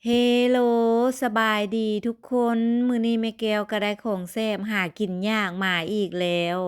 ເຮໂລ ສະບາຍດີທຸກຄົນ, ມື້ນີ້ແມ່ແກ້ວກໍໄດ້ຂອງແຊບຫາກິນຍາກມາອີກແລ້ວ.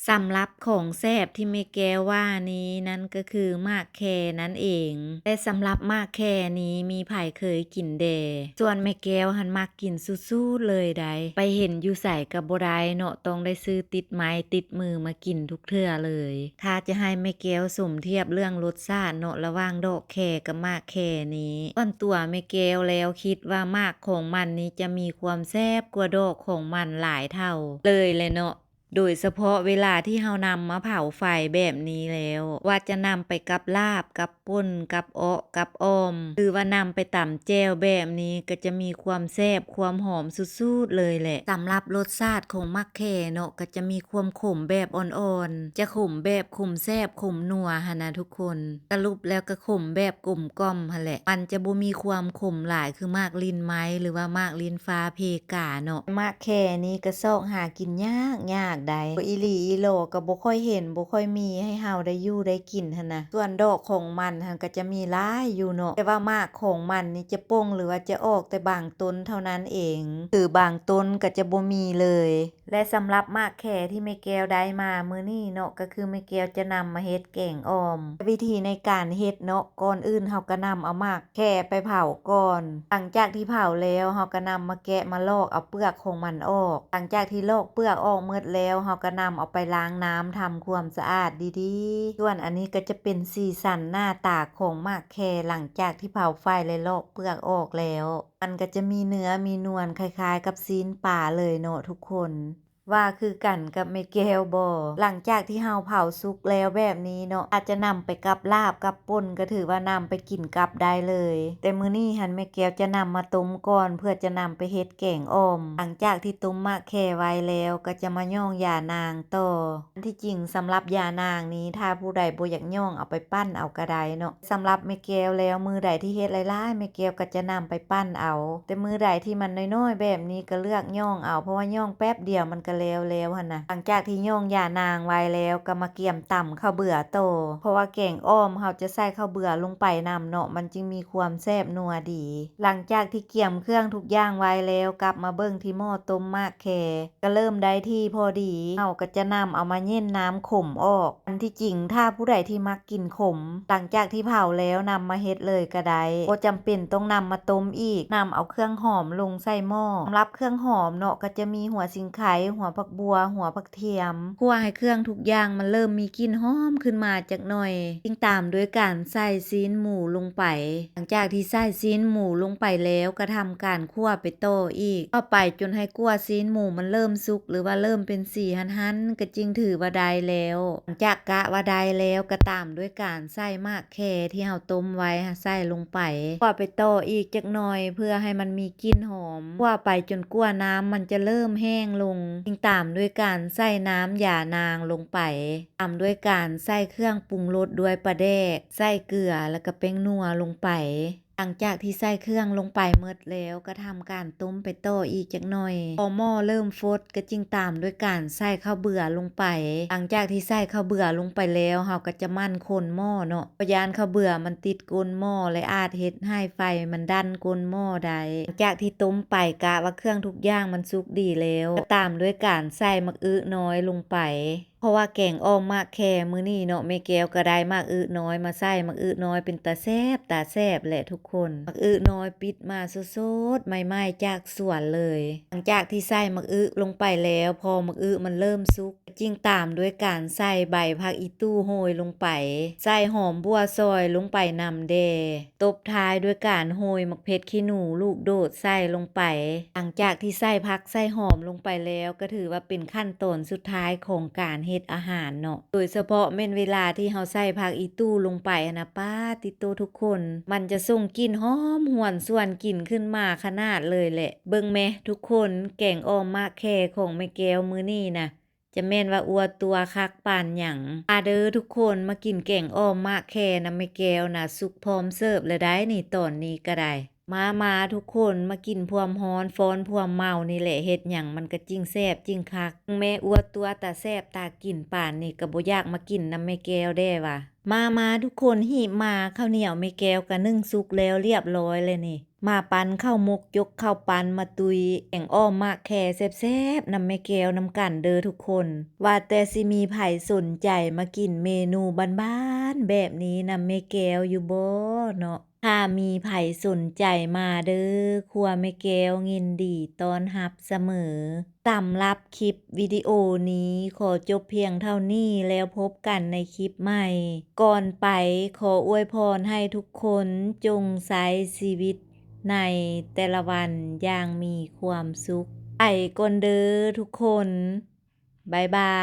ສຳລັບຂອງແຊບທີ່ແມ່ແກ້ວວ່ານີ້ ນັ້ນກໍຄືໝາກແຄນັ້ນເອງ. ແລະ ສຳລັບໝາກແຄນີ້ ມີໃຜເຄີຍກິນແດ່? ສ່ວນແມ່ແກ້ວຫັ້ນມັກກິນສຸດໆເລີຍໃດ໋. ໄປເຫັນຢູ່ໃສກໍບໍ່ໄດ້ເນາະ, ຕ້ອງໄດ້ຊື້ຕິດໄມ້ຕິດມືມາກິນທຸກເທື່ອເລີຍ. ຖ້າຈະໃຫ້ແມ່ແກ້ວສົມທຽບເລື່ອງລົດຊາດເນາະ ລະຫວ່າງດອກແຄກັບໝາກແຄນີ້ ສ່ວນຕົວແມ່ແກ້ວແລ້ວຄິດວ່າໝາກຂອງມັນນີ້ຈະມີຄວາມແຊບກວ່າດອກຂອງມັນຫຼາຍເທົ່າເລີຍແຫຼະເນາະ. ໂດຍສະເພາະເວລາທີ່ເຮົານຳມາເຜົາໄຟແບບນີ້ແລ້ວ, ວ່າຈະນຳໄປກັບລາບ, ກັບ ປົ່ນກັບເອາະກັບອ່ອມ ຫຼືວ່ານຳໄປຕຳແຈ່ວແບບນີ້ ກໍຈະມີຄວາມແຊບຄວາມຫອມສຸດໆເລີຍແຫຼະ. ສຳລັບລົດຊາດຂອງໝາກແຄເນາະ ກໍຈະມີຄວາມຂົມແບບອ່ອນໆ, ຈະຂົມແບບຂົມແຊບຂົມນົວຫັ້ນນະທຸກຄົນ. ສະຫຼຸບແລ້ວກໍຂົມແບບກົມກ່ອມຫັ້ນແຫຼະ, ມັນຈະບໍ່ມີຄວາມຂົມຫຼາຍຄືໝາກລິ້ນໄມ້ ຫຼືວ່າໝາກລິ້ນຟ້າເພກາເນາະ. ໝາກແຄນີ້ກໍຊອກຫາກິນຍາກໆໃດ໋, ອີ່ຫຼີອີ່ຫຼໍກໍບໍ່ຄ່ອຍເຫັນ ບໍ່ຄ່ອຍມີໃຫ້ເຮົາໄດ້ຢູ່ໄດ້ກິນຫັ້ນນະ. ສ່ວນດອກຂອງມັນຫັ້ນກໍຈະມີຫຼາຍຢູ່ເນາະ, ແຕ່ວ່າໝາກຂອງມັນນີ້ຈະປົ່ງ ຫຼືວ່າຈະອອກແຕ່ບາງຕົ້ນເທົ່ານັ້ນເອງ, ຫຼືບາງຕົ້ນກໍຈະບໍ່ມີເລີຍ. ແລະ ສຳລັບໝາກແຄທີ່ແມ່ແກ້ວໄດ້ມາມື້ນີ້ເນາະ ກໍຄືແມ່ແກ້ວຈະນຳມາເຮັດແກງອ່ອມ. ວິທີໃນການເຮັດເນາະ, ກ່ອນອື່ນເຮົາກໍນຳເອົາໝາກແຄໄປເຜົາກ່ອນ. ຫຼັງຈາກທີ່ເຜົາແລ້ວ ເຮົາກໍນຳມາແກະມາລອກເອົາເປືອກຂອງມັນອອກ. ຫຼັງຈາກທີ່ລອກເປືອກອອກໝົດແລ້ວ ເຮົາກໍນຳເອົາໄປລ້າງນ້ຳທຳຄວາມສະອາດດີໆ. ສ່ວນອັນນີ້ກໍຈະເປັນສີສັນໜ້າຕາຂອງໝາກແຄ ຫຼັງຈາກທີ່ເຜົາໄຟ ແລະ ລອກເປືອກອອກແລ້ວ. ມັນກໍຈະມີເນື້ອມີນວນຄ້າຍໆກັບຊີ້ນປາເລີຍເນາະທຸກຄົນ, ວ່າຄືກັນກັບແມ່ແກ້ວບໍ່? ຫຼັງຈາກທີ່ເຮົາເຜົາສຸກແລ້ວແບບນີ້ເນາະ, ອາດຈະນຳໄປກັບລາບກັບປົ່ນ ກໍຖືວ່ານຳໄປກິນກັບໄດ້ເລີຍ. ແຕ່ມື້ນີ້ຫັ້ນແມ່ແກ້ວຈະນຳມາຕົ້ມກ່ອນ ເພື່ອຈະນຳໄປເຮັດແກງອ່ອມ. ຫຼັງຈາກທີ່ຕົ້ມໝາກແຄໄວ້ແລ້ວ ກໍຈະມາຫຍ້ອງຢານາງຕໍ່. ອັນທີ່ຈິງສຳລັບຢານາງນີ້ ຖ້າຜູ້ໃດບໍ່ຢາກຫຍ້ອງ ເອົາໄປປັ່ນເອົາກໍໄດ້ເນາະ. ສຳລັບແມ່ແກ້ວແລ້ວ ມື້ໃດທີ່ເຮັດຫຼາຍໆ ແມ່ແກ້ວກໍຈະນຳໄປປັ່ນເອົາ, ແຕ່ມື້ໃດທີ່ມັນນ້ອຍໆແບບນີ້ ກໍເລືອກຫຍ້ອງເອົາ, ເພາະວ່າຫຍ້ອງແປັບດຽວມັນກໍແລ້ວແລ້ວຫັ້ນນະ. ຫຼັງຈາກທີ່ຫຍ້ອງຢານາງໄວ້ແລ້ວ ກໍມາກຽມຕຳເຂົ້າເບືອຕໍ່, ເພາະວ່າແກງອ່ອມເຮົາຈະໃສ່ເຂົ້າເບືອລົງໄປນຳເນາະ, ມັນຈຶ່ງມີຄວາມແຊບນົວດີ. ຫຼັງຈາກທີ່ກຽມເຄື່ອງທຸກຢ່າງໄວ້ແລ້ວ ກັບມາເບິ່ງທີ່ໝໍ້ຕົ້ມໝາກແຄ ກໍເລີ່ມໄດ້ທີ່ພໍດີ, ເຮົາກໍຈະນຳເອົາມາເຫງັນນ້ຳຂົມອອກ. ອັນທີ່ຈິງ ຖ້າຜູ້ໃດທີ່ມັກກິນຂົມ, ຫຼັງຈາກທີ່ເຜົາແລ້ວນຳມາເຮັດເລີຍກໍໄດ້, ບໍ່ຈຳເປັນຕ້ອງນຳມາຕົ້ມອີກ. ນຳເອົາເຄື່ອງຫອມລົງໃສ່ໝໍ້. ສຳລັບເຄື່ອງຫອມເນາະ ກໍຈະມີຫົວສີໄຄ, ຫົວຜັກບົ່ວ, ຫົວຜັກທຽມ. ຂົ້ວໃຫ້ເຄື່ອງທຸກຢ່າງມັນເລີ່ມມີກິ່ນຫອມຂຶ້ນມາຈັກໜ່ອຍ, ຈຶ່ງຕາມດ້ວຍການໃສ່ຊີ້ນໝູລົງໄປ. ຫຼັງຈາກທີ່ໃສ່ຊີ້ນໝູລົງໄປແລ້ວ ກໍທຳການຂົ້ວໄປຕໍ່ອີກ, ຂົ້ວໄປຈົນໃຫ້ກວ່າຊີ້ນໝູມັນເລີ່ມສຸກ ຫຼືວ່າເລີ່ມເປັນສີຫັນໆ ກໍຈຶ່ງຖືວ່າໄດ້ແລ້ວ. ຫຼັງຈາກກະວ່າໄດ້ແລ້ວ ກໍຕາມດ້ວຍການໃສ່ໝາກແຄທີ່ເຮົາຕົ້ມໄວ້ໃສ່ລົງໄປ, ຂົ້ວໄປຕໍ່ອີກຈັກໜ່ອຍ ເພື່ອໃຫ້ມັນມີກິ່ນຫອມ, ຂົ້ວໄປຈົນກວ່ານ້ຳມັນຈະເລີ່ມແຫ້ງລົງ, ຈຶ່ງຕາມດ້ວຍການໃສ່ນ້ຳຢານາງລົງໄປ. ຕາມດ້ວຍການໃສ່ເຄື່ອງປຸງລົດດ້ວຍປາແດກ, ໃສ່ເກືອ ແລ້ວກໍແປ້ງນົວລົງໄປ. ຫຼັງຈາກທີ່ໃສ່ເຄື່ອງລົງໄປໝົດແລ້ວ ກໍທຳການຕົ້ມໄປຕໍ່ອີກຈັກໜ່ອຍ. ພໍໝໍ້ເລີ່ມຟົດ ກໍຈຶ່ງຕາມດ້ວຍການໃສ່ເຂົ້າເບືອລົງໄປ. ຫຼັງຈາກທີ່ໃສ່ເຂົ້າເບືອລົງໄປແລ້ວ ເຮົາກໍຈະໝັ່ນຄົນໝໍ້ເນາະ, ເພາະຢ້ານເຂົ້າເບືອມັນຕິດກົ້ນໝໍ້ ແລະ ອາດເຮັດໃຫ້ໄຟມັນດັນກົ້ນໝໍ້ໄດ້. ຫຼັງຈາກທີ່ຕົ້ມໄປ ກະວ່າເຄື່ອງທຸກຢ່າງມັນສຸກດີແລ້ວ ກໍຕາມດ້ວຍການໃສ່ໝາກອຶນ້ອຍລົງໄປ. ເພາະວ່າແກງອ່ອມໝາກແຄມື້ນີ້ເນາະ ແມ່ແກ້ວກໍໄດ້ໝາກອຶນ້ອຍມາໃສ່. ໝາກອຶນ້ອຍເປັນຕາແຊບ ຕາແຊບແຫຼະທຸກຄົນ. ໝາກອຶນ້ອຍປິດມາສົດໆໃໝ່ໆຈາກສວນເລີຍ. ຫຼັງຈາກທີ່ໃສ່ໝາກອຶລົງໄປແລ້ວ ພໍໝາກອຶມັນເລີ່ມສຸກ ຈຶ່ງຕາມດ້ວຍການໃສ່ໃບຜັກອີ່ຕູ້ໂຮຍລົງໄປ, ໃສ່ຫອມບົ່ວຊອຍລົງໄປນຳແດ່. ຕົບທ້າຍດ້ວຍການໂຮຍໝາກເຜັດຂີ້ໜູລູກໂດດໃສ່ລົງໄປ. ຫຼັງຈາກທີ່ໃສ່ຜັກໃສ່ຫອມລົງໄປແລ້ວ ກໍຖືວ່າເປັນຂັ້ນຕອນສຸດທ້າຍຂອງການເຮັດອາຫານເນາະ, ໂດຍສະເພາະແມ່ນເວລາທີ່ເຮົາໃສ່ຜັກອີ່ຕູ້ລົງໄປຫັ້ນນະ ປາຕິໂຕທຸກຄົນ, ມັນຈະສົ່ງກິ່ນຫອມຫວນຊວນກິ່ນຂຶ້ນມາຂະໜາດເລີຍແຫຼະ. ເບິ່ງແມະທຸກຄົນ, ແກງອ່ອມໝາກແຄຂອງແມ່ແກ້ວມື້ນີ້ນະ ຈະແມ່ນວ່າອົວຕົວຄັກປານຫຍັງ. ມາເດີທຸກຄົນ, ມາກິນແກງອ່ອມໝາກແຄນຳແມ່ແກ້ວນະ, ສຸກພ້ອມເສີບແລ້ວໃດ໋ນີ້, ຕອນນີ້ກໍໄດ້. ມາ ມາທຸກຄົນ, ມາກິນພວມຮ້ອນຟ້ອນພວມເມົານີ້ແຫຼະ, ເຮັດຫຍັງມັນກໍຈິ່ງແຊບຈິ່ງຄັກ. ແມ່ອົວຕົວຕາແຊບຕາກິນປານນີ້ ກໍບໍ່ຢາກມາກິນນຳແມ່ແກ້ວແດ່ຫວາ. ມາ ມາທຸກຄົນ ຮີບມາ ເຂົ້າໜຽວແມ່ແກ້ວກະໜຶ້ງສຸກແລ້ວລຽບລ້ອຍແລ້ວນີ້ ມາປັ້ນເຂົ້າໝົກ ຈົກເຂົ້າປັ້ນມາຕຸ້ຍ ແກງອ່ອມໝາກແຄແຊບໆ ນຳແມ່ແກ້ວນຳກັນເດີທຸກຄົນ. ວ່າແຕ່ຊິມີໃຜສົນໃຈມາກິນເມນູບ້ານໆແບບນີ້ນຳແມ່ແກ້ວຢູ່ບໍ່ເນາະ? ຖ້າມີໃຜສົນໃຈມາເດີ ຄົວແມ່ແກ້ວຍິນດີຕ້ອນຮັບສະເໝີ. ສຳລັບຄລິບວິດີໂອນີ້ຂໍຈົບພຽງເທົ່ານີ້ ແລ້ວພົບກັນໃນຄລິບໃໝ່. ກ່ອນໄປ ຂໍອວຍພອນໃຫ້ທຸກຄົນຈົ່ງໃຊ້ຊີວິດໃນແຕ່ລະວັນຢ່າງມີຄວາມສຸກ. ໄປກ່ອນເດີທຸກຄົນ. ບາຍບາ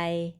ຍ.